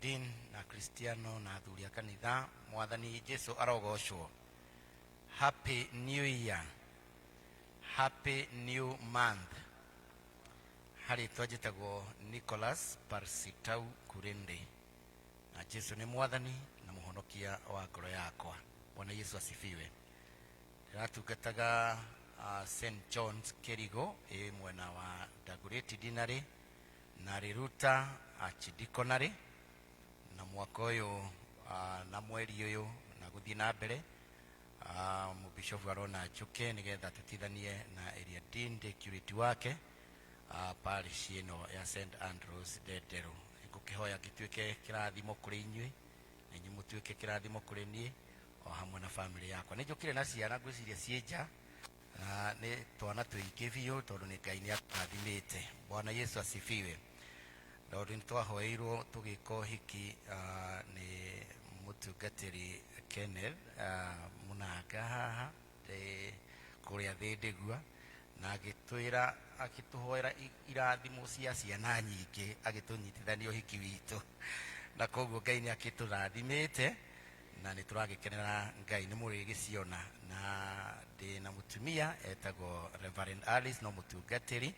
Dean na Cristiano na athuri a kanitha. Mwathani Jesu arogocwo. Happy New Year. Happy New Month. Harĩtwa njĩtagwo Nicholas Parsitau Kurende. Na Jesu nĩ Mwathani na Mũhonokia wa ngoro yakwa. Bwana Yesu asifiwe. Ndĩratungataga St John's Kĩrigo ĩ mwena wa Dagoretti Dinarĩ na Riruta Archidiaconary, na mwaka ũyũ na mweri ũyũ na gũthiĩ na mbere, mũbishofu arona njũke nĩgetha tũtithanie na area dean ndĩ curate wake parish ĩno ya St Andrews Ndenderũ. Ngũkĩhoya ngĩtuĩke kĩrathimo kũrĩ inyuĩ na inyuĩ mũtuĩke kĩrathimo kũrĩ niĩ o hamwe na famĩlĩ yakwa. Nĩ njũkire na ciana, ngwĩciria ciĩ nja, na nĩ twana tũingĩ biũ tondũ nĩ Ngai nĩ atũrathimĩte. Bwana Yesu asifiwe. Tondũ nĩ twahoeirwo tũgĩka ũhiki nĩ mũtungatĩri Kenneth Mũnanga haha ndĩ kũrĩa Thĩndĩgua, na agĩtwĩra, agĩtũhoera irathimo cia ciana nyingĩ agĩtũnyitithania ũhiki witũ, na koguo Ngai nĩ akĩtũrathimĩte na nĩ tũragĩkenera Ngai. Nĩ mũrĩgĩciona. Na ndĩ na mũtumia etagwo Reverend Alice, no mũtungatĩri.